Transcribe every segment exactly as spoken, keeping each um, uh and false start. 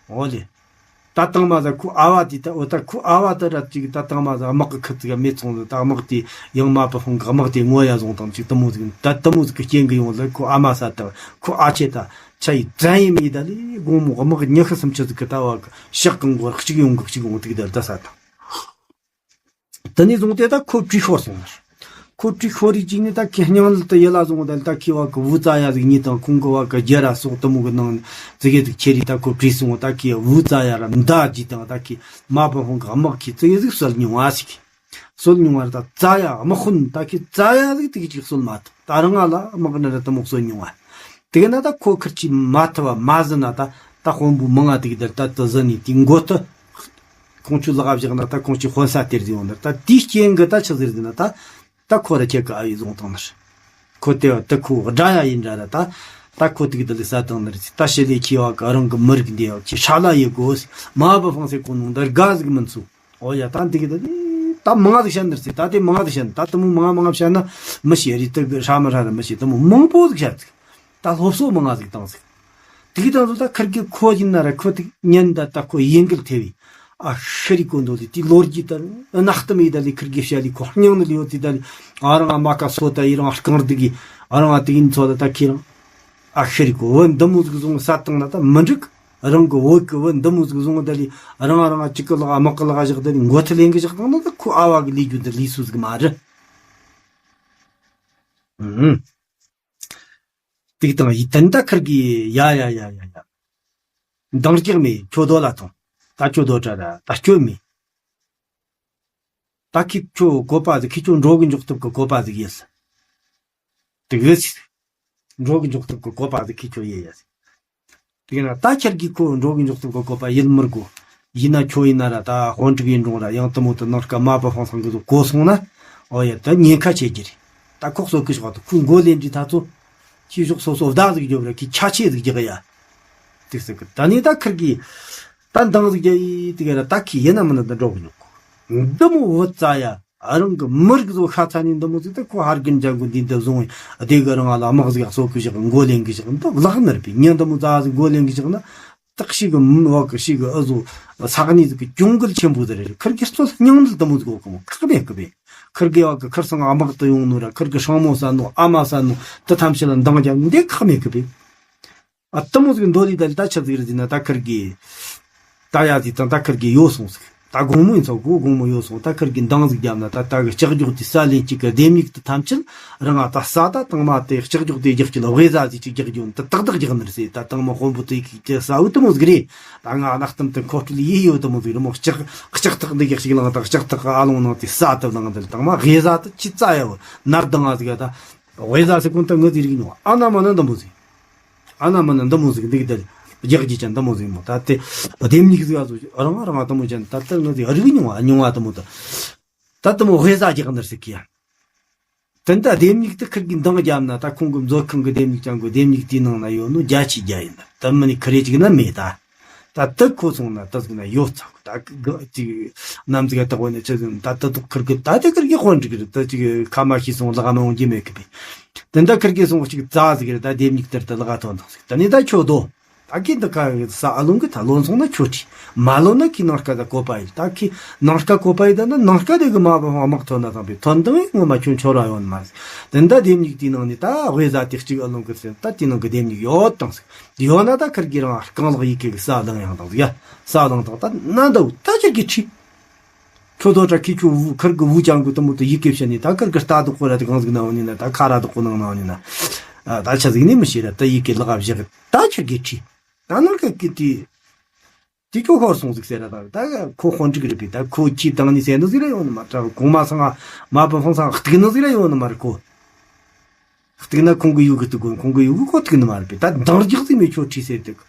འོ་ལེ། ད་དང་མ་ཟ་ཁོ་ཨ་བ་དེ་ད་འོ་ད་ཁོ་ཨ་བ་ད་ར་ཅིག་ད་དང་མ་ཟ་དམག་གི་ཁུ་ཚིག་མེད་སོང་ཟིག་ད་དམག་དེ་ཡང་མ་པ་ཧོང་གི་དམག་དེ་ངོ་ཡ་བཟུང་དང་ཅིག་དུ་མོ་ཟིག་ད་དུ་མོ་ཟིག་གི་རྐྱེན་གི་ཡོང་ལ་ཁོ་ཨ་མ་ས་དང་ཁོ་ཨ་ཆེ་ད་ཆ་ཡི་བཙན་ཡི་མི་ད་ལི་དགོང་མོ་དམག་ཉི་ཤུ་སུམ་ཅུ་ཟིག་གི་ད་བ་གི་ཤག་གང་གོ་གཅིག་ཡོང་གི་གཅིག་ཡོང་དུག་ད་ད་ས་དང་། དེ་ནས་བཟུང་སྟེ་ད་ཁོ་བྲིས་ཤོར་སོང་ནར། ཁོ་བྲིས་ཤོར་རིགས་ཅིག་ནས་ད་ཁི་སྙིང་ལ་ད་ཡི་ལ་བཟུང་ད་ད་ཁི་བ་གི་བུ་ཙ་ཡ་ཟིག་གཉིས་དང་ཁོང་གི་བ་གི་རྒྱ་ར་སོག་དུ་མོ་གི་ནང་ཙི་གེ་ཟིག་ཁྱེར་རིགས་ད་ཁོ་བྲིས་སོང་ད་ཁི་བུ་ཙ་ཡ་ར་མདའ་གྱིས་དང་ད་ཁི་མ་པ་ཧོང་གི་དམག་གིས་ཙི་གེ་ཟིག་གསོད་མྱོང་བ་ཞིག་གསོད་མྱོང་བ་ར་ད་ཙ་ཡ་དམག་དཔོན་ད་ཁི་ཙ་ཡ་ཟིག་དེ་གི་ཅིག་གསོད་མ་ཐུབ་ད་རང་ང་ལ་དམག་ནི་ར་དུ་མོ་གསོད་མྱོང་བ། དེ་གི་ན་ད་ཁོ་ཁིར་ཅིག་མ་ཐུབ་བ་མ་ཟིན་ན་ད་ད་དཔོན་པོ་མང་ང་དེ་གི་དེར་ད་དུ་ཟིན་ནས་དེ་མགོ་ཐུ། ཁོང་ཆུ་ལག་བཞག་ན་ད་ཁོང་ཆུ་དཔོན་ས་སྟེར་ཟིན་ཡོང་ནར་ད་དེའི་རྐྱེན་གི་ད་ཆི་ཟེར་ཟིན་ན་ད་ད་ཁོ་ར་ཁྱེད་གི་ཨ་ཡི་བཟུང་བཏང་ནར། ཁོ་དེ་བ་ད་ཁོ་དགྲ་ཡ་ཡིན་འདྲ་ར་ད་ད་ཁོ་དེ་གི་དེ་ལས་ས་བཏང་ནར་ད་ཞི་ལས་ཁྱེད་བ་གི་རང་གི་མི་རིགས་འདི་བ་ཁྱེད་ཧྲ་ལ་ཡི་གོ་མ་བུ་ཧྥང་སེ་གོ་ནོ་འདི་དགའ་ཟིག་མིན་ཚུ། ཨོ་ཡ་ད་འདི་གི་ད་ད་མང་ཟིག་བཤད་ནར་ཟིག་ད་དེ་མང་ཟིག་བཤད་ད་དུ་མོ་མང་མང་བཤད་ན་མི་ཤེས་རི་དུ་གི་ཧྲ་མི་ཧྲ་ར་མི་ཤེས་དུ་མོ་མང་པོ་ཟིག་བཤད་ཟིག་ད་སློབ་གསོ་མང་ང་ཟིག་བཏང་ཟིག་དེ་གི་དང་ཟིག་ད་ཁིར་གི་ཁོ་ཡིན་ན་ར་ཁོ་དེ་ཉན་ད་ད་ཁོ་ཡིན་གིལ་ཐེ་བི་ཨ་ཤི་རི་གོ་འདོ་ཟིག་དེ་ལོ་རྒྱུས་ད་ནག་ཏུ་མི་ད་ལི་ཁིར་གི་བཤད་ལི་ཁོ་སྙིང་ནི་ལི་ཡོད་ཟིག་ད་ལི་ཨ་རང་ཨ་མ་ཀ་སོ་ད་ཡི་རང་རྐང་རྡི་གི་ཨ་རང་ཨ་དེ་ཡིན་ཚོ་ད་ད་ཁི་རང་ཨ་ཤི་རི་གོ་བོད་འདི་མོ་ཟིག་བཟུང་ས་བཏང་ན་ད་མི་འགྲིག་རང་གི་བོད་གི་བོད་འདི་མོ་ཟིག་བཟུང་ད་ལི་རང་རང་གཅིག་གི་ལག་དམག་གི་ལག་བཞག་ད་ལི་མགོ་ཐི་ལེན་གི་བཞག་བཏང་ན་ད་ཁོ་ཨ་བ་གི་ལས་རྒྱུ་འདི་ལས་སུ་ཟིག་མ་རེད། ཨུམ། ཏིག་དང་ཡི་དན་ད་ཁིར་གི་ཡ་ཡ་ཡ་ཡ་ཡ། འདང་རྒྱག་མེད་ཁྱོད་དོ་ལ་ཐོང་། ད་ཁྱོད་དོ་དྲ་ར་ད་སྐྱོན་མེད། ད་ཁི་ཁྱོད་གོ་པ་ཟིག་ཁི་ཁྱོད་འགྲོ་གི་འཇོག་ཐུབ་གི་གོ་པ་ཟིག་ཡིན་ཟིག་དེ་གི་ཟིག་འགྲོ་གི་འཇོག་ཐུབ་གི་གོ་པ་ཟིག་ཁི་ཁྱོད་ཡིན་ཡིན་ཟིག་དེ་ན་ད་ཁྱེར་གི་ཁོ་འགྲོ་གི་འཇོག་ཐུབ་གི་གོ་པ་ཡིན་མི་དགོ་ཡིན་ན་ཁྱོད་ཡིན་ན་ར་ད་དཔོན་ཕྲུག་ཡིན་རུང་ར་ཡང་དུ་མོ་དུ་ནང་སྐབས་མ་པ་ཧོང་སང་གི་ཟིག་གོ་སོང་ན་ཨོ་ཡ་ད་ཉེན་ཁ་ཆེ་གི་རེད། ད་ཁོག་སོ་གི་ཤོག་ད་ཁོ་མགོ་ལེན་འདྲི་ད་ཚོ་ཁྱི་ཤོག་སོ་སོ་བདག་ཟིག་རྒྱོབ་ར་ཁྱི་ཆ་ཆེ་ཟིག་རྒྱག་ཡ། དེ་ཟེར་གི་ད་ནི་ད་ཁིར་གི་ད་འདང་ཟིག་རྒྱག་ཡི་དེ་ག་ར་ད་ཁི་ཡིན་ན་མིན་ན་ད་འགྲོ་གི་ཉོག་གོ་འདི་མོ་བུ་ཙ་ཡ་རང་གི་མི་རིགས་བཟོ་ཤ་ཚ་ནི་འདི་མོ་ཟིག་ད་ཁོ་ཧར་གིན་ཇ་གུ་འདི་འདི་བཟུང་བདེ་གི་རང་ལ་དམག་ཟིག་གསོ་གི་བཞག་མགོ་ལེན་གི་བཞག་འདི་ལག་ནར་པའི་ཉིན་འདི་མོ་ཙ་ཟིག་མགོ་ལེན་གི་བཞག་ན། སྟག་ཤི་གི་མི་བ་གི་ཤི་གི་ཨ་ཟོ་ས་གནས་ཟིག་གི་གྱོང་གུད་ཆེན་པོ་ཟིག་རེད། ཁིར་གི་སྩོལ་སྙིང་ནད་དུ་མོ་ཟིག་གོ་གི་མོ་ཁག་མེད་གི་བས། ཁིར་གི་བ་གི་ཁིར་སང་ཨ་མག་ཏུ་ཡོང་ནོ་ར་ཁིར་གི་སྲང་མོ་ས་ནོ་ཨ་མ་ས་ནོ་དུ་ཐམས་ཅད་ལ་འདང་རྒྱབ་འདི་ཁག་མེད་གི་བས། ཨ་དུ་མོ་ཟིག་འདོད་ལི་ད་ལི་ད་ཆི་ཟིག་རེད་ཟེར་ན་ད་ཁིར་གི་ད་ཡ་ཟིག་དང་ད་ཁིར་གི་ཡོད་སོང་ཟིག་ད་དགོང་མོ་ཡིན་ཚོ་གོ་དགོང་མོ་ཡོད་སོང་ད་ཁིར་གི་འདང་ཟིག་རྒྱབ་ན་ད་ད་གི་ལྕགས་སྒྱོགས་དེ་ས་ལེན་གཅིག་གི་ལྡེམ་མིག་དེ་ཐམས་ཅད་རང་ང་ད་ས་ད་དང་མ་དེ་ལྕགས་སྒྱོགས་དེ་རྒྱག་གི་ལ་དབུས་ཟ་ཟིག་ཅིག་རྒྱག་རྒྱུ་འདི་ཏག་ཏག་རྒྱག་ནི་རེད་ཟེར། ད་དང་མ་དཔོན་པོ་དེ་གི་ཀྱི་ས་འུ་དུ་མོ་ཟིག་རེད། ད་ང་ནག་གཏམ་དུ་མཁོ་སྤྲོད་ཡེ་ཡོད་དུ་མོ་ཟིག་རི་མོ་ལྕགས་ལྕགས་ཐག་འདི་གི་ཞིག་ལངས་དང་ལྕགས་ཐག་ཨ་ལོང་ནང་དེ་ས་དུ་ལངས་འདི་དང་མ་དབུས་ཟ་དུ་ཅི་ཙ་ཡ་བོ་ནར་དང་ང་ཟིག་ཡ་ད་དབུས་ཟ་ཟིག་ཀུན་ད་ངུ་ཟིག་རིག་ཉོ་ཨ་ན་མ་ན་འདི་མོ་ཟིག་ཨ་ན་མ་ན་འདི་མོ་ཟིག་འདི་གི་དེར་རྒྱག་རྒྱུ་ཅན་འདི་མོ་ཟིག་མོ་ད་དེ་ལྡེམ་མིག་ཟིག་ཨ་ཟོ་རང་རང་ཨ་འདི་མོ་ཅན་ད་དེར་ངོ་ཟིག་རིག་མྱོང་ཨ་མྱོང་ཨ་འདི་མོ་ད་ད་འདི་མོ་དབུས་ཟ་རྒྱག་ནར་ཟིག་གི་ཡ། དེ་འདྲ་ལྡེམ་མིག་དེ་ཁིར་གི་འདང་རྒྱབ་ན་ད་ཁོང་གི་མཛོད་ཁང་གི་ལྡེམ་མིག་ཅན་གོ་ལྡེམ་མིག་དེའི་ནང་ན་ཡོད་ནོ་རྒྱ་ཆེ་རྒྱ་ཡིན་ད་མི་ནི་ཁི་རེ་ཅིག་ན་མེད་ད། ད་དེ་ཁོ་སོང་ན་དེ་ཟིག་ན་ཡོད་ཚ་གོ་ད་གི་ཅིག་ནམ་ཟིག་ཡ་དག་བོ་ནི་ཅི་ཟིག་ད་དེ་དུ་ཁིར་གི་ད་དེ་ཁིར་གི་དཔོན་འགྲིག་རེད་ད་ཅིག་ཁ་མ་ཤི་སོང་ལག་མ་འོང་རྒྱུ་མེད་གི་པས། དེ་འདྲ་ཁིར་གི་སོང་ཅིག་རྩ་ཟིག་རེད་ད་ལྡེམ་མིག་དེར་དེ་ལག་ཐོན་དང་ཟིག་ད་ནི་ད་ཁྱོད་དོ། ད་ཁྱེད་འདི་ཁ་ས་ཨ་ལོང་གི་ད་ལོན་སོང་ན་ཁྱོད་ཁྲིད། མ་ལོན་ན་ཁྱེད་ནང་སྐད་ད་གོ་པ་ཡིན། ད་ཁྱེད་ནང་སྐད་གོ་པ་ཡིན་ད་ན་ནང་སྐད་དེ་གི་མ་བ་དམག་ཐོན་ན་དང་པའི་ཐོན་དང་ངོ་མ་ཁྱོད་འཆོར་བ་ཡོང་མ་ཟིག་དེ་འདྲ་ལྡེམ་མིག་དེའི་ནང་ནས་ད་དབུས་ཟ་དེ་གཅིག་ཨ་ལོང་གི་ཟེར་ད་དེའི་ནང་གི་ལྡེམ་མིག་ཡོད་དང་ཟིག་ཡོད་ན་ད་ཁིར་གི་རང་རྐང་ལག་ཡི་གེ་གི་ས་ལང་ཡང་དང་ཟིག་ཡ་ས་ལང་དང་ད་ན་འདའ་བུ་ད་ཁྱེད་ཀྱི་ཁྲིད། ཁྱོད་དོ་ཏྲ་ཁི་ཁྱོད་བུ་ཁིར་གི་བུ་ཅང་གི་དུ་མོ་དུ་ཡི་གེ་བཤད་ནི་ད་ཁིར་གི་རྟ་དུ་ཁོ་ར་དུ་གང་ཟིག་ན་འོ་ནི་ན་ད་ཁ་ར་དུ་ཁོ་ནང་ན་འོ་ནི་ན་ད་ཆ་ཟིག་ནི་མི་ཤེས་ར་ད་ཡི་གེ་ལག་བཞག་ད་ཁྱེར་གི་ཁྲི་ད་ནང་གི་གི་དུས་དུས་ཁྱོད་ཧོར་སོང་ཟིག་ཟེར་ར་ད་ད་ཁོ་ཧོན་ཀྲིག་རེད་པས་ད་ཁོ་ཁྱི་དང་ནི་ཟེར་ནི་ཟིག་ར་ཡོང་ནི་མ་ཏྲ་གོང་མ་སང་མ་པ་ཧོང་སང་གཏུག་ནི་ཟིག་ར་ཡོང་ནི་མ་རེད་ཁོ། གཏུག་ན་ཁོང་གི་ཡུ་གི་གཏུག་གོ་ཁོང་གི་ཡུ་གི་ཁོ་གཏུག་ནི་མ་རེད་པས་ད་འདང་རྒྱག་ཟིག་མེད་ཁྱོད་ཁྲི་ཟེར་དུས།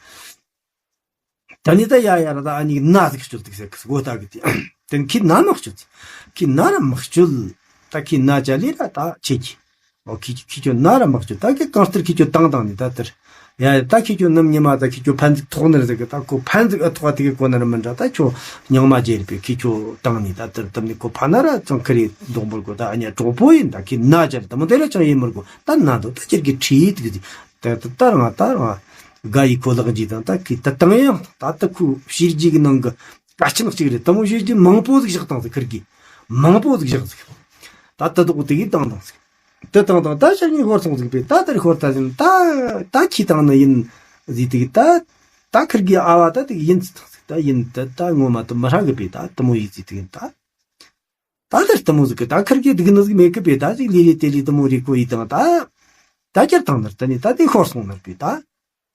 ད་ནི་ད་ཡ་ཡ་ར་ད་ཨ་ནི་ན་ཟིག་སྤྱོད་ཏིག་ཟེར་གི་སྒོ་ད་གི་དེ་དེ་ཁྱི་ན་མ་སྤྱོད། ཁྱི་ན་ར་མ་སྤྱོད། ད་ཁྱི་ན་ཅ་ལི་ར་ད་ཆེ་གི་ཨོ་ཁྱི་ཁྱི་ཁྱོད་ན་ར་མ་སྤྱོད། ད་གི་གང་ལྟར་ཁྱི་ཁྱོད་བཏང་བཏང་ནི་ད་ལྟར་ཡ་ཡ་ད་ཁྱི་ཁྱོད་ནམ་ཉི་མ་ད་ཁྱི་ཁྱོད་ཕན་ཚིག་ཐོག་ནི་ར་ཟེར་གི་ད་ཁོ་ཕན་ཚིག་ཨ་ཐོག་ཨ་དེ་གི་གོ་ན་ར་མི་འདྲ་ད་ཁྱོད་སྙིང་མ་རྗེ་རེད་པས་ཁྱི་ཁྱོད་བཏང་ནི་ད་ལྟར་དམ་ནི་ཁོ་ཕ་ན་ར་ཅང་ཁི་རེ་གདོང་པོར་གོ་ད་ཨ་ཉ་གྲོགས་པོ་ཡིན་ད་ཁྱི་ན་ཅ་ལི་ད་མོ་དེ་ར་ཅང་ཡིན་མར་གོ་ད་ན་དོ་ད་ཁྱེར་གི་ཁྲིད་ཏིག་ཟིག་ད་ད་ད་རང་ད་རང་ དགའ་ཡི་ཁོ་ལག་འཇི་དང་ད་ཁི་ད་བཏང་ཡང་ད་ད་ཁུ་བྱས་རྗེས་གི་ནང་གི་དཀའ་ཆེན་གཅིག་རེད། དེ་མོ་བྱས་རྗེས་མང་པོ་ཟིག་བཞག་བཏང་ཟིག་ཁིར་གི་མང་པོ་ཟིག་བཞག་ཟིག་ད་ད་དོག་དེ་གི་བཏང་བཏང་ཟིག་དེ་བཏང་བཏང་ད་ཤར་ཉིན་ཤོར་སོང་ཟིག་པས། ད་དེར་ཤོར་ད་ཟིན་ད་ད་ཁྱི་བཏང་ནི་ཡིན་ཟིག་དེ་གི་ད་ད་ཁིར་གི་ཨ་བ་ད་དེ་གི་ཡིན་ཟིག་བཏང་ཟིག་ད་ཡིན་ད་ད་ངོ་མ་དུ་མི་ཧྲ་གི་པས། ད་དེ་མོ་ཡིན་ཟིག་དེ་གི་ད། ད་ལྟར་དུ་མོ་ཟིག་གི་ད་ཁིར་གི་སྡུག་ནི་ཟིག་མེད་གི་པས། ད་ཅིག་ལི་ལི་ཏེ་ལི་དུ་མོ་རི་ཀོ་ཡི་དང་ད་ད་ཁྱེར་དང་ནར་ད་ནི་ད་དེ་ཤོར་སོང་ནར་པས། ད་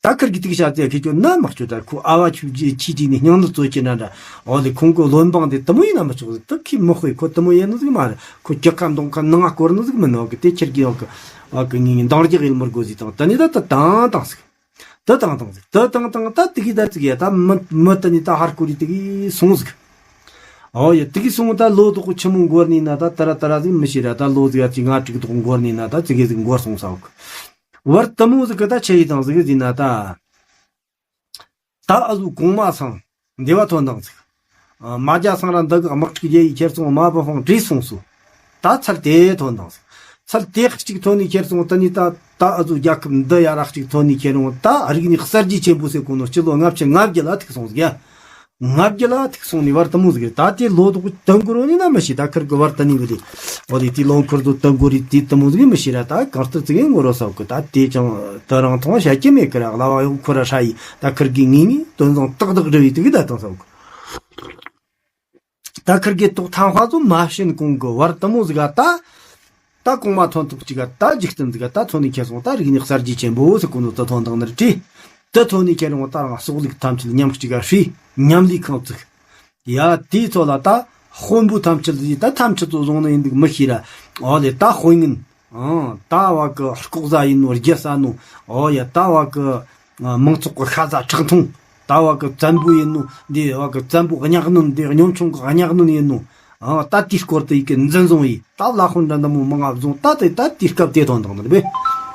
ད་ཁིར་གི་ཏིག་ཤ་ཙེ་ཁི་ཁྱོད་ན་མ་ཁྱོད་ད་ཁུ་ཨ་བ་ཆུ་ཇི་ཆི་ཇི་ནི་སྙིང་ནི་ཙོ་ཅི་ན་འདྲ། འོ་ལེ་ཁོང་གི་བློན་འབངས་དེ་དུ་མོ་ཡིན་ན་མི་ཆོག་ཟིག་ད་ཁི་མི་ཧོས་ཁོ་དུ་མོ་ཡིན་ནི་ཟིག་མ་རེད། ཁོ་ཅི་ཁ་འདོང་ཁ་ནང་ང་སྐོར་ནི་ཟིག་མི་ནོ་གི་དེ་ཁྱེར་གི་ཡོང་གི་ཨ་གི་ངི་ངི་འདང་རྒྱག་ཡིན་མི་དགོ་ཟིག་དང་ད་ནི་ད་ད་དང་དང་ཟིག་ད་དང་དང་ཟིག་ད་དང་དང་ད་དེ་གི་ད་ཙིག་ཡ་ད་མི་མི་ད་ནི་ད་ཧར་ཀོ་རི་དེ་གི་སོང་ཟིག་ཨོ་ཡ་དེ་གི་སོང་ད་ལོ་དོག་ཆི་མོ་འགོར་ནི་ན་ད་ད་ར་ད་ར་ཟིག་མི་ཤེས་ར། ད་ལོ་ཟིག་ཡ་ཅི་ང་དྲུག་དོག་འགོར་ནི་ན་ད་ཙིག་གེ་ཟིག་འགོར་སོང་ས་འོག་བར་དུ་མོ་ཟིག་གི་ད་ཆེ་ཡི་དང་ཟིག་ཟིན་ན་ད། ད་ཨ་ཟུ་གོང་མ་སང་འདི་བ་ཐོན་དང་ཟིག་མ་རྒྱ་སང་ར་འདི་གི་དམག་འཁྲུག་རྒྱལ་ཡི་ཁྱེར་སོང་མ་བུ་ཧོང་བྲིས་སོང་སུ། ད་ཚར་དེ་ཐོན་དང་ཟིག་ཚར་དེ་གཅིག་ཐོན་ནི་ཁྱེར་སོང་ད་ནི་ད་ད་ཨ་ཟུ་རྒྱལ་ཁབ་འདི་ཡ་ར་གཅིག་ཐོན་ནི་ཁྱེར་རུང་ད་རིག་ནི་གསར་བརྗེ་ཆེན་པོ་ཟེར་གོ་ནོ་སྤྱི་ལོ་ལྔ་བཅུ་ང་བརྒྱད་ལ་ཐུག་སོང་ཟིག་ཡ། ང་བརྒྱད་ལ་ཐུག་སོང་ནི་བར་དུ་མོ་ཟིག་ད་དེ་ལོ་དོག་དུ་འགོར་ནི་ན་མི་ཤེས། ད་ཁིར་གི་བར་དུ་ནི་བི་དེ་འོ་དེ་དེ་ལོ་འཁོར་དུ་དུ་འགོར་རི་དེ་དུ་མོ་ཟིག་མི་ཤེས་ར། ད་གང་ལྟར་ཙིག་གེ་འགོར་རོ་ས་གི་ད་དེ་ཅང་ད་རང་ཐོང་བཤད་ཀྱི་མེད་ཀི་ར། གླ་བ་ཡོག་ཁོ་ར་ཧྲ་ཡི་ད་ཁིར་གི་ངེས་ངེས་དོན་བཟང་ཏག་ཏག་འདྲི་བའི་དུ་གི་ད་དང་ས་གི་ད་ཁིར་གི་ཐོག་ཐང་ཧ་ཚོ་མ་བྱིན་གོང་གི་བར་དུ་མོ་ཟིག་ག་ད། ད་གོང་མ་ཐོན་ཐོག་ཅིག་ག་ད་འཇིག་རྟེན་ཟིག་ག་ད་ཐོན་ནི་ཁྱེར་སོང་ད་རིག་ནི་གསར་བརྗེ་ཆེན་པོ་ཟེར་གོ་ནོ་ད་ཐོན་དང་ནི་རེད། ད་ཐོན་ནི་ཁྱེར་རུང་ད་རང་སྲོག་ལུག་ཐམས་ཅད་མཉམ་གཅིག་ག་ཧྲི་མཉམ་ལས་ཁང་བཙུགས། ཡ་དེའི་ཚོ་ལ་ད་དཔོན་པོ་ཐམས་ཅད་ཟིག་ད་ཐམས་ཅད་ཚོ་བཟུང་ནི་ཡིན་འདུག་མི་ཤེས་ར། ཨོ་ལེ་ད་དཔོན་ངན། ཨང་ད་བ་གི་ལྐོག་ཟ་ཡིན་ནོ་རྒྱལ་ས་ནོ། ཨོ་ཡ་ད་བ་གི་མང་ཚོགས་གི་ཤ་ཟ་ཁྲག་འཐུང་། ད་བ་གི་བཙན་པོ་ཡིན་ནོ། འདི་བ་གི་བཙན་པོ་གཉའ་གནོན། འདི་གཉོམ་ཆུང་གི་གཉའ་གནོན་ཡིན་ནོ། ཨང་ད་དེའི་སྐོར་དུ་ཡི་གེ་འཛིན་བཟུང་ཡིས་ད་བླ་དཔོན་འདྲ་འདྲ་མོ་མང་ང་བཟུང་ད་དེ་ད་དེའི་སྐབས་དེ་ཐོན་དང་ནར་བས།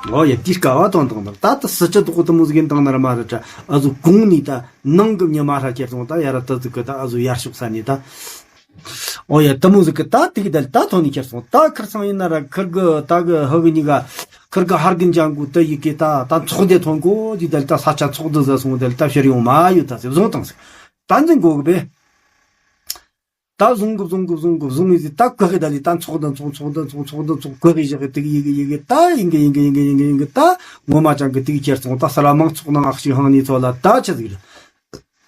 ཨོ་ཡ་དེའི་སྐབས་བ་ཐོན་དང་ནར་ད་ད་སི་ཆ་དོག་དུ་མོ་ཟིག་ཡིན་དང་ནར་མ་ར་ཏྲ་ཨ་ཟུ་གུང་ནི་ད་ནང་གི་མྱི་མ་ཧྲ་ཁྱེར་སོང་ད་ཡ་ར་ད་ཟིག་གི་ད་ཨ་ཟུ་ཡར་ཤོག་ས་ནི་ད། ཨོ་ཡ་དུ་མོ་ཟིག་གི་ད་དེ་གི་དལ་ད་ཐོན་ནི་ཁྱེར་སོང་ད་ཁིར་སང་ཡིན་ན་ར་ཁིར་གི་ད་གི་ཧ་གི་ཉི་ག་ཁིར་གི་ཧར་གི་འཇང་གུ་ད་ཡི་གེ་ད་ད་ཚོགས་དེ་ཐོན་གོ་དེ་དལ་ད་ས་ཆ་ཚོགས་དུ་ཟ་སོང་དལ་ད་ཕྱིར་ཡོང་མ་ཡོད་ད་ཟེར་བཟུང་དང་ཟེར་ད་འཛིན་གོ་གི་བས། ད་བཟུང་གི་བཟུང་གི་བཟུང་གི་བཟུང་ཡི་ཟིག་ད་གི་གི་ད་ལི་ད་ཚོགས་དུ་ཚོགས་ཚོགས་དུ་ཚོགས་ཚོགས་དུ་ཚོགས་གི་གི་ཞག་གི་དེ་གི་ཡི་གི་ཡི་གི་ད་ཡིན་གི་ཡིན་གི་ཡིན་གི་ཡིན་གི་ཡིན་གི་ད་ངོ་མ་ཅང་གི་དེ་གི་ཁྱེར་སོང་ད་ས་ལ་མང་ཚོགས་ནང་ཨག་ཞིག་ཧང་ནི་ཚོ་ལ་ད་ཆི་ཟིག་རེད།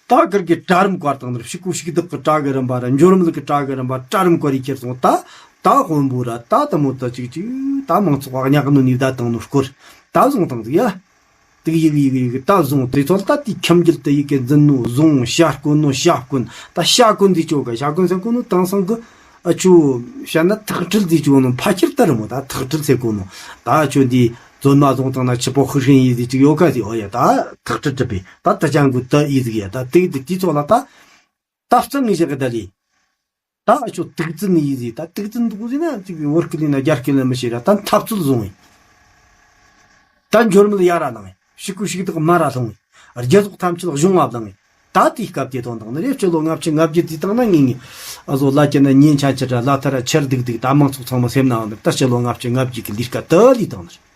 ད་ཁིར་གི་གྲལ་རིམ་བཀར་དང་ནི་ཕྱི་གུ་ཕྱུགས་བདག་གི་གྲལ་གི་རིམ་པ་ར་འབྱོར་མེད་གི་གྲལ་གི་རིམ་པ་གྲལ་རིམ་བཀར་རི་ཁྱེར་སོང་ད། ད་དཔོན་པོ་ར་ད་དུ་མོ་ད་ཅིག་ཅིག་ད་མང་ཚོགས་ཨ་ཉག་ནོ་ནི་ད་དང་ནོ་སྐོར་ད་བཟུང་དང་ཟིག་ཡ། དིག་ཡིག་ཡིག་ཡིག་ད་བཟུང་དེ་ཚོ་ད་དེ་ཁྱིམ་རྒྱུད་དུ་ཡི་གེ་འཛིན་ནོ་བཟུང་ཤ་སྐོན་ནོ་ཤ་སྐོན་ད་ཤ་སྐོན་ཟིག་ཅོ་ག་ཤ་སྐོན་ཟིག་སྐོན་ནོ་དང་སང་གི་ཨ་ཆུ་བཤད་ན་ཐག་ཁྲིལ་ཟིག་ཅོ་ནོ་ཕ་ཁྱེར་ད་རི་མོ་ད་ཐག་ཁྲིལ་ཟེར་གོ་ནོ་ད་ཆུ་འདི། བཙོན་མ་བཟུང་བཏང་ན་ཆི་པོ་ཧི་ཧྲིན་ཡིན་ཟིག་ཅིག་ཡོད་ཁ་ཟིག་ཨོ་ཡ་ད་ཐག་ཁྲི་གྲུབ་པས་ད་ད་ཅང་གུ་ད་ཡིན་ཟིག་ཡ་ད་དེ་དེ་དེ་ཚོ་ལ་ད་ད་བརྩི་ངེས་ཞིག་གི་ད་ལི། ད་ཨ་ཆོ་དུག་རྫུན་ཡིན་ཟིག་ད་དུག་རྫུན་འདུག་ཟིག་ན་ཅིག་བོར་སྐུ་ལི་ན་རྒྱ་སྐུ་ལ་མི་ཤེས་ར་ད་འཐབ་རྩོད་བཟུང་ཡིན། ད་འབྱོར་མེད་ཡ་ར་ལངས་ཡིན་ཕྱི་གུ་ཕྱུགས་བདག་མ་ར་ལྷུང་ཡིན། རྒྱལ་ཚོགས་ཐམས་ཅད་གཞུང་ང་བླངས་ཡིན། ད་དེའི་སྐབས་དེ་དོན་དག་ནི་རེད། སྤྱི་ལོ་ལྔ་བཅུ་ང་བརྒྱད་དེ་དང་ན་ངེས་ངེས་ཨ་ཟོ་ལ་ཁྱེད་ན་ཉིན་ཆ་ཆེ་དྲ་ལ་ཐ་ར་ཆེར་སྡུག་སྡུག་ད་མང་ཚོགས་ཚང་མ་སེམས་ནའང་འདུག་ད་སྤྱི་ལོ་ལྔ་བཅུ་ང་བརྒྱད་ཀྱི་ལས་ཀ་དུ་ལས་དང་ནི་རེད།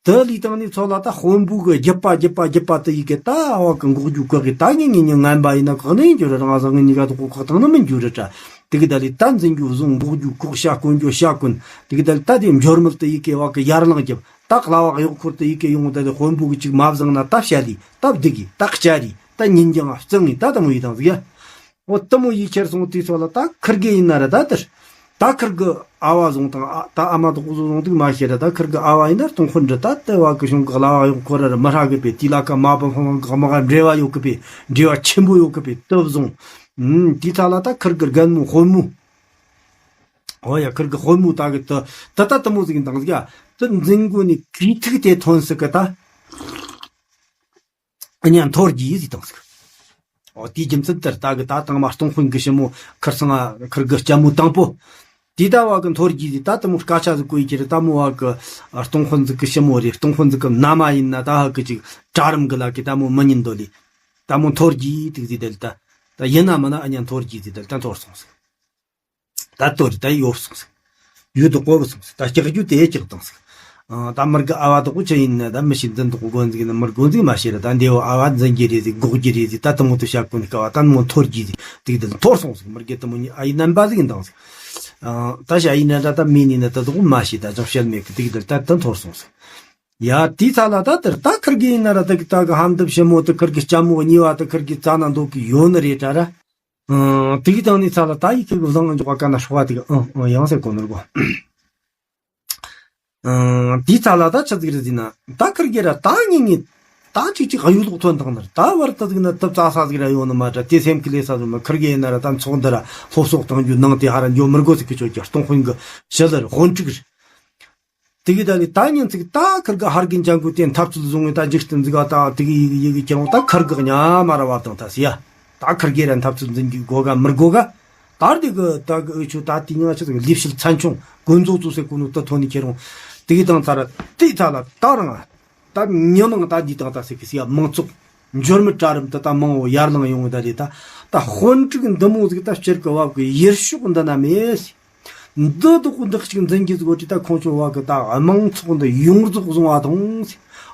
དུ་ལས་དང་ནི་ཚོ་ལ་ད་དཔོན་པོ་གི་རྒྱུད་པ་རྒྱུད་པ་རྒྱུད་པ་དུ་ཡི་གེ་ད་ཨ་བ་གི་འགོག་རྒྱུ་གོ་གི་ད་ངེས་ངེས་ཉིན་ངན་པ་ཡིན་ན་གོ་ནི་འགྱུར་རང་ཟང་ངེས་ཉི་ག་དུ་གོ་གོ་དང་ནི་མི་འགྱུར་ར་དྲ་དེ་གི་ད་ལས་ད་འཛིན་རྒྱུ་བཟུང་འགོག་རྒྱུ་གོག་ཤ་གོན་རྒྱུ་ཤ་གོན་དེ་གི་ད་ལས་ད་དེ་འབྱོར་མེད་དུ་ཡི་གེ་བ་གི་ཡར་ལངས་རྒྱབ། ད་གླ་བ་གཡོག་འཁོར་དུ་ཡི་གེ་ཡོང་དེ་ལས་དཔོན་པོ་གི་ཅིག་མ་བཟང་ན་ད་བཤད་ལི་ད་བདུག་གི་ད་བཅའ་རི་ད་ཉིན་རྒྱང་བརྩི་ངི་ད་དུ་མོ་ཡི་དང་ཟིག་ཡ། འོ་དུ་མོ་ཡི་ཁྱེར་སོང་དུས་ཚོ་ལ་ད་ཁིར་གེ་ཡིན་ན་ར་ད་དར། ད་ཁིར་གི་ཨ་བ་བཟུང་དང་ཨ་ད་ཨ་མ་དོག་བཟུང་འདུག་མ་ཤེས་ར་ད་ཁིར་གི་ཨ་བ་ཡིན་ན་སྟོང་དཔོན་འདྲི་ད་དེ་བ་གི་གཞུང་གི་གླ་བ་གཡོག་འཁོར་ར་མི་ཧྲ་གི་པས་དེ་ལ་ཁ་མ་བུ་ཧོང་གི་མ་ག་འབྲེལ་བ་ཡོད་གི་པས་འབྲེལ་བ་ཆེན་པོ་ཡོད་གི་པས་དུ་བཟུང་། དེ་ཚ་ལ་ད་ཁིར་གི་རྒན་མོ་དཔོན་མོ། ཨོ་ཡ་ཁིར་གི་དཔོན་མོ་ད་གི་ད་ད་ད་དུ་མོ་ཟིག་འདང་ཟིག་ཡ། ད་འཛིན་གོ་ནི་གི་ཐིག་དེ་ཐོན་སི་གི་ད། ཨ་ཉ་འཐོར་གྱིས་ཟིག་དང་སི་གི། ཨོ་དེའི་རྒྱུ་མཚན་ལྟར་ད་གི་ད་དང་མ་སྟོང་དཔོན་གི་ཞི་མོ་ཁིར་སང་ང་ཁིར་གི་ལྕམ་མོ་དང་པོ། དེ་ད་བ་གི་འཐོར་གྱིས་ཟིག་ད་དུ་མོ་སྐད་ཆ་ཟིག་གོ་ཡི་ཁྱེར་ད་མོ་བ་གི་སྟོང་དཔོན་ཟིག་གི་ཞི་མོ་རེད། སྟོང་དཔོན་ཟིག་གི་མནའ་མ་ཡིན་ན་ད་ཧ་གི་ཅིག་གྲལ་རིམ་གི་ལ་གི་ད་མོ་མི་ཉན་དོ་ལི། ད་མོ་འཐོར་གྱིས་དིག་ཟིག་དེ་ལི་ད། ད་ཡིན་ན་མིན་ན་ཨ་ཉ་འཐོར་གྱིས་ཟིག་དེ་ལི་ད་འཐོར་སོང་སི་གི། ད་ལྟོ་རི་ད་ཡོབ་སོང་ཟིག་ཡུལ་དུ་བཀོལ་སོང་ཟིག་ད་སྐྱག་རྒྱུ་དེ་སྐྱག་དང་ཟིག་ཨ། ད་མི་དགེ་ཨ་བ་དག་པོ་ཆི་ཡིན་ན་ད་མི་ཤེས། འཛིན་དག་པོ་འགོ་འཛུགས་ན་མི་འགོ་འཛུགས་མ་ཤེས་ར། ད་འདི་བོ་ཨ་བ་འཛིན་རྒྱུ་རེད་ཟིག་འགོག་རྒྱུ་རེད་ཟིག་ད་དུ་མོ་དུ་བྱ་དགོས་ནི་སྐབས་བ་ད་མོ་འཐོར་རྒྱུ་ཟིག་དེ་གི་དུ་འཐོར་སོང་ཟིག་མི་དགེ་དུ་མོ་གཉིས་ཨ་ཡི་རྣམ་པ་ཟིག་ཡིན་དང་ཟིག་ཨ། ད་ཞ་ཡིན་ན་ད་ད་མི་ནི་ན་ད་དུ་མ་ཤེས། ད་ཅང་བཤད་མེད་གི་དེ་གི་དུ་ད་དུ་འཐོར་སོང་ཟིག་ཡ། དེའི་ཚ་ལ་ད་དེར་ད་ཁིར་གི་ཡིན་ན་ར་ད་གི་ད་གི་ཧམ་དུ་ཞི་མོ་དུ་ཁིར་གི་ལྕམ་མོ་གཉིས་བ་དུ་ཁིར་གི་རྩ་ན་འདུག་གི་ཡོད་ནི་རེད་ད་ར། ཨང་། དེ་གི་དང་ནི་ཚ་ལ་ད་ཡི་ཁིར་གི་བཟང་ང་འཇོག་ག་ན་ཧྲོག་བ་དེ་གི་ཨང་ཨང་ཡང་ཟེར་གོ་ནོར་གོ་ཨང་། དེའི་ཚ་ལ་ད་ཆི་ཟིག་རེད་ཟེར་ན། ད་ཁིར་གེ་ར་ད་ངེས་ངེས་ད་ཅིག་ཅིག་གཡུ་ལོག་ཐོན་དང་ནར་ད་བར་ད་ཟིག་ན་དུབ་ཙ་ས་ཟིག་ར་ཡོང་ནི་མ་འདྲ། དེ་སེམས་ཀི་ལས་ས་ཟིག་མ་ཁིར་གེ་ཡིན་ན་ར་ད་ཚོགས་འདི་ར་སློབ་གསོ་གཏང་རྒྱུ་ནང་དེ་ཧ་ར་འགྱོ་མི་དགོས་ཟིག་གི་ཆོད་ཀྱི་སྟོང་དཔོན་གི་ཞི་ལར་དཔོན་ཕྲུག་རེད། དེ་གི་ད་ལི་ད་ཉིན་ཚིག་ད་ཁིར་གི་ཧར་གི་འཇང་གུ་དེ་འཐབ་རྩོད་བཟུང་བའི་ད་འཇིག་རྟེན་ཟིག་ག་ད་དེ་གི་ཡི་གི་ཡི་གི་ཁྱེར་འོང་ད་ཁིར་གི་ཉ་མ་ར་བ་དང་ད་སི་ཡ། ད་ཁིར་གེ་ར་འཐབ་རྩོད་འཛིན་རྒྱུ་དགོ་ག་མི་དགོ་ག་ད་དེ་གི་ད་གི་འུ་ཆོ་ད་དེ་ཉ་ཆ་ཟིག་ལས་བྱེད་ཚན་ཆུང་དགོན་རྫོགས་ཚོ་ཟེར་གོ་ནོ་ད་ཐོན་ནི་ཁྱེར་འོང་། དེ་གི་དང་ཚ་ར་དེ་ཚ་ལ་ད་རང་ད་མྱི་མང་ད་འདི་དང་ད་ཟེར་གི་སི་ཡ་མང་ཚོགས་འབྱོར་མི་གྲལ་རིམ་དུ་ད་མང་བོ་ཡར་ལངས་ཡོང་གི་ད་རེད། ད་ད་དཔོན་ཕྲུག་འདི་མོ་ཟིག་ད་སྤྱིར་གི་བབ་གི་ཡུལ་ཕྱོགས་འདི་ན་མེད། འདི་དག་འདི་གཅིག་འཛིན་གྱི་ཟིག་འོ་དེ་ད་ཁོང་ཚོ་བ་གི་ད་དམངས་ཚོགས་འདི་ཡོངས་རྫོགས་བཟུང་བ་དང་།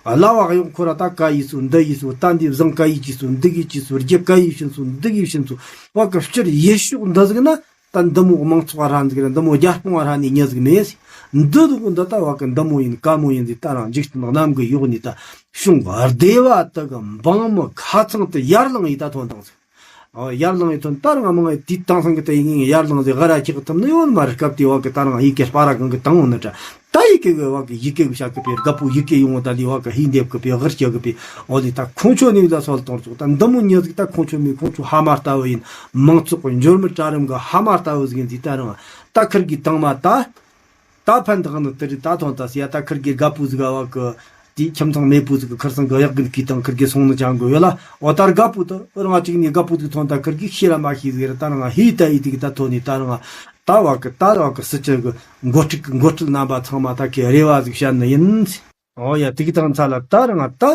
གླ་བ་གཡོག་ཁོ་ར་ད་ག་ཡིས་སུ་འདི་ཡིས་སུ་ད་འདི་བཟང་ག་ཡིས་ཀྱིས་སུ་འདི་གིས་ཀྱིས་སུ་རྒྱུ་ག་ཡིས་བྱིན་སུ་འདི་གིས་བྱིན་སུ་བ་གི་སྤྱིར་ཡུལ་ཕྱོགས་འདི་ཟིག་ན། ད་འདི་མོ་དམངས་ཚོགས་ར་འཛིག་ར་འདི་མོ་རྒྱལ་སྤོང་བ་ར་ནི་ཉེ་ཟིག་མེད། འདི་དུ་འདི་ད་བ་གི་འདི་མོ་ཡིན་ག་མོ་ཡིན་ཟིག་ད་རང་འཇིག་རྟེན་གནམ་གི་ཡོག་ནི་ད་གཞུང་སྡེ་བ་དག་གི་འབངས་མི་ཁ་ཚང་དུ་ཡར་ལངས་ཡི་ད་ཐོན་དང་ཟིག་ཨོ་ཡར་ལངས་ཡི་ཐོན་ད་རང་མང་ཡི་དུས་དང་སང་གི་ད་ཡིན་ངེས་ཡར་ལངས་ཟིག་ག་ར་ཁྱེག་ཐུབ་ནི་ཡོད་མ་རེད། སྐབས་དེ་བ་གི་ད་རང་ཡི་གེ་སྤ་ར་གང་གི་དང་འོ་ནི་ད་ད་ཡི་གེ་གི་བ་གི་ཡི་གེ་གི་བྱ་གི་པའི་རྒད་པོ་ཡི་གེ་ཡོང་བ་ད་ལི་བ་གི་ཧི་འདེབས་གི་པའི་ཧིར་ཁྱེག་གི་པའི་ཨོ་ལི་ད་ཁོང་ཆོ་ནི་ལ་སོལ་གཏོང་ཚོགས་ད་འདི་མོ་ཉེ་ཟིག་ད་ཁོང་ཆོ་མི་ཁོང་ཆོ་ཧ་མ་ལྟ་བུ་ཡིན། མང་ཚོགས་ཀྱི་འབྱོར་མེད་གྲལ་རིམ་གྱི་ཧ་མ་ལྟ་བུ་ཟིག་ཡིན་ཟིག་ད་རང་ད་ཁིར་གི་དང་མ་ད་ད་ཕན་ཐག་ནི་དེ་རིགས་ད་ཐོན་ད་སི་ཡ་ད་ཁིར་གི་རྒད་པོ་ཟིག་ག་བ་གི་དེའི་ཁྱིམ་ཚང་མེད་པོ་ཟིག་གི་ཁིར་སང་གི་གཡག་གི་གི་དང་ཁིར་གི་སོང་ནི་ཅང་གི་ཡོད་ལ་འོ་ད་རྒད་པོ་ད་རང་གཅིག་ནི་རྒད་པོ་ཟིག་ཐོན་ད་ཁིར་གི་ཤེས་ར་མ་ཤེས་ཟིག་ར་ད་རང་ཧི་ད་ཡི་དེ་གི་ད་ཐོན་ནི་ད་རང་ད་བ་གི་ད་བ་གི་སི་ཅི་གི་འགོ་ཁྲིད་གི་འགོ་ཁྲིད་རྣམ་པ་ཚང་མ་ད་ཁི་རེ་བ་ཟིག་བཤད་ནི་ཡིན། ཨོ་ཡ་དེ་གི་དང་ཚ་ལ་ད་རང་ད།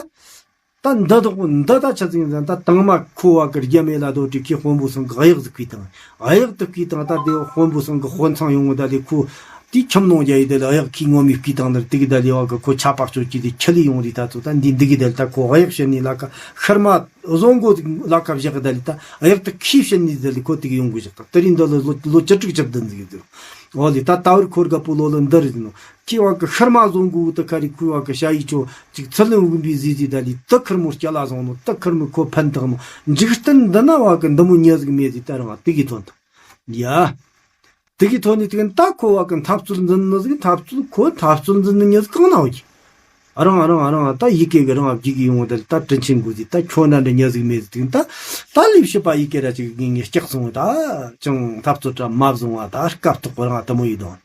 ད་འདི་དག་པོ་འདི་ད་ཆ་ཚིག་ཡིན་ད་དང་མ་ཁོ་བ་གི་རྒྱ་མེ་ལ་རྡོ་དྲི་ཁི་དཔོན་པོ་སང་གི་གཡག་ཟིག་བསྐུས་དང་གཡག་དུ་བསྐུས་དང་ད་དེ་དཔོན་པོ་སང་གི་དཔོན་ཚང་ཡོང་ངོ་ད་དེ་ཁོ་དེ་ཁྱིམ་ནང་རྒྱ་ཡི་དེ་ལ་གཡག་ཁི་ངོ་མི་བསྐུས་དང་ནར་དེ་གི་ད་ལི་བ་གི་ཁོ་ཆ་པག་ཅོ་ཀྱི་དེ་ཁྱི་ལི་ཡོང་རི་ད་ཚོ་ད་འདི་འདི་གི་དེ་ལ་ད་ཁོ་གཡག་བཤད་ནི་ལ་ཁ་ཤར་མ་བཟོ་མགོ་ལ་ཁ་བཞག་གི་ད་ལི་ད་གཡག་དུ་ཁི་བཤད་ནི་ད་ལི་ཁོ་དེ་གི་ཡོང་དགོས་བཞག་ད་དེ་རིང་འདི་ལ་ལོ་ལོ་བཅུ་དྲུག་བཅུ་བདུན་ཟིག་ཡོད་དེ་འོ་ལི་ད་ད་བར་ཁོར་ག་པོ་ལོ་ལོ་འདི་རི་ཟིན་ནོ། ཁྱི་བ་གི་ཤར་མ་བཟོ་མགོ་དུ་ཁ་རི་ཁུ་བ་གི་ཤ་ཡི་ཆོ་ཅིག་ཚུར་ལེན་འུག་པའི་ཟི་ཟི་ད་ལི་དུ་ཁུར་མོ་སྐྱ་ལ་བཟང་ནོ་དུ་ཁུར་མོ་ཁོ་ཕན་ཐག་ནོ། འཇིག་རྟེན་འདི་ན་བ་གི་འདི་མོ་ཉེ་ཟིག་མེད་ཟི་ད་རང་དེ་གི་ཐོན་ཐང་ཡ། དེ་གི་ཐོན་ནི་དེ་གི་ད་ཁོ་བ་གི་འཐབ་རྩོད་འཛིན་ནི་ཟིག་འཐབ་རྩོད་ཁོ་འཐབ་རྩོད་འཛིན་ནི་ཉེ་ཟིག་གང་ན་འོ་གི། རང་རང་རང་ད་ཡི་གེ་གི་རང་བརྒྱུད་གི་ཡོང་ད་ལི་ད་དྲིན་ཆེན་དགོས་ཟི་ད་ཁྱོད་ན་འདྲ་ཉེ་ཟིག་མེད་ཟི་དེ་གི་ད་ད་ལི་ཤི་པ་ཡི་གེ་ར་ཅིག་ངེ་ངེ་སྐྱག་སོང་ད་ཅང་འཐབ་རྩོད་ར་མ་བཟུང་བ་ད་སྐབས་ཐོག་རང་དུ་མོ་ཡི་དོན།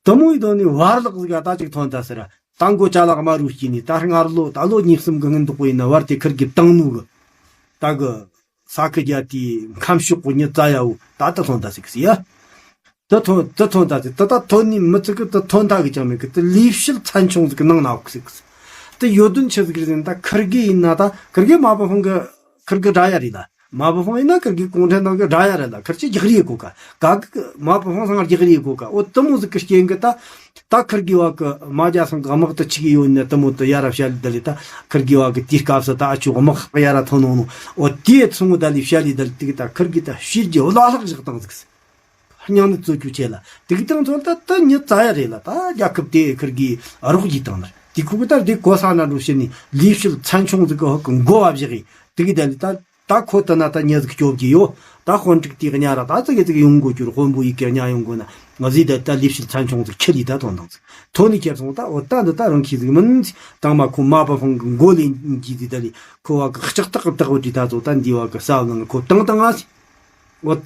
དུ་མོ་ཡི་དོན་ནི་བར་ལག་ཟིག་ད་ཅིག་ཐོན་ད་ཟེར། ད་མགོ་ཅ་ལག་དམར་རུ་སྐྱེས་ནས་ད་སྔར་ལོ་ད་ལོ་ཉིས་གསུམ་གི་སྔོན་འདུག་པོ་ཡིན་ན་བར་དེ་ཁིར་གི་བཏང་ནུ་གི་ད་གི་ས་ཁི་རྒྱ་དེའི་ཁམས་ཕྱོགས་གི་ཉི་ཙ་ཡ་བོ་ད་ད་ཐོན་ད་ཟིག་ཟེར་ཡ། ད་ཐོན་ད་ཐོན་ད་ཟིག་ད་ད་ཐོན་ནི་མི་ཚིག་གི་ད་ཐོན་ད་གི་ཅང་མེད་གི་ད་ལས་བྱེད་ཚན་ཆུང་ཟིག་གི་ནང་ན་འོག་ཟིག་ཟིག་ད་ཡོད་དོན་ཆི་ཟིག་རེད་ཟེར་ན་ད་ཁིར་གི་ཡིན་ན་ད་ཁིར་གི་མ་བུ་ཧོང་གི་ཁིར་གི་དགྲ་ཡ་རེད་ད། མ་བུ་ཧོང་ཡིན་ན་ཁིར་གི་གུང་ཁྲན་ཏང་གི་དགྲ་ཡ་རེད་ལ་ཁིར་ཆི་རྒྱག་རེས་གོ་ཀ་ག་གི་མ་བུ་ཧོང་སང་རྒྱག་རེས་གོ་ཀ་འོ་དུ་མོ་ཟིག་གི་རྐྱེན་གི་ད། ད་ཁིར་གི་བ་གི་མ་རྒྱ་སང་གི་དམག་ཏུ་ཆི་གི་ཡོད་ན་དུ་མོ་དུ་ཡ་ར་བཤད་ལི་ད་ལི་ད་ཁིར་གི་བ་གི་དེའི་སྐབས་སུ་ད་ཨ་ཆུ་དམག་ཧག་ཡ་ར་ཐོན་ནོ་ནོ་འོ་དེ་ཚོང་ད་ལི་བཤད་ལི་ད་ལི་དེ་གི་ད་ཁིར་གི་ད་ཤིར་གི་བླ་ལྷག་བཞག་བཏང་ཟིག་སྙིང་ནི་བཙོ་རྒྱུ་ཆེ་ལ་དེ་གི་དང་ཚོ་ད་ད་ཉི་ཙ་ཡ་རེད་ལ་ད་རྒྱལ་ཁབ་དེ་ཁིར་གི་རོགས་ཀྱི་བཏང་ནར་དེ་ཁུ་གི་ད་དེ་གོ་ས་ན་འགྲོ་ཤི་ནི་ལས་བྱེད་ཚན་ཆུང་ཟིག་གི་ཧོ་གི་མགོ་བ་བཞག་གི་དེ་གི་ད་ལི་ད། ད་ཁོ་ལྟ་ན་ད་ཉེ་ཟིག་སྐྱོབ་ཀྱི་ཡོད། ད་དཔོན་ཕྲུག་དེ་གཉའ་ར་ད་ཙི་གེ་ཙི་གེ་ཡོང་དགོས་རྒྱུར་དཔོན་པོ་ཡི་གེ་གཉའ་ཡོང་དགོས་ན་ང་ཟིག་ད་ད་ལས་བྱེད་ཚན་ཆུང་ཟིག་ཁྱི་ལི་ད་ཐོན་དང་ཟིག་ཐོན་ནི་ཁྱེར་སོང་ད་འོ་ད་འདི་ད་རང་ཁྱི་ཟིག་མིན་ཟིག་དང་མ་ཁོ་མ་པ་ཧོང་གི་མགོ་ལེན་གྱི་ཟིག་ད་ལི་ཁོ་བ་གི་ལྕགས་ཐག་གི་ཐག་བྲིས་ད་ཚོ་ད་འདི་བ་གི་ས་བ་ནང་ཁོ་བཏང་བཏང་ང་ཟིག་འོ་ད།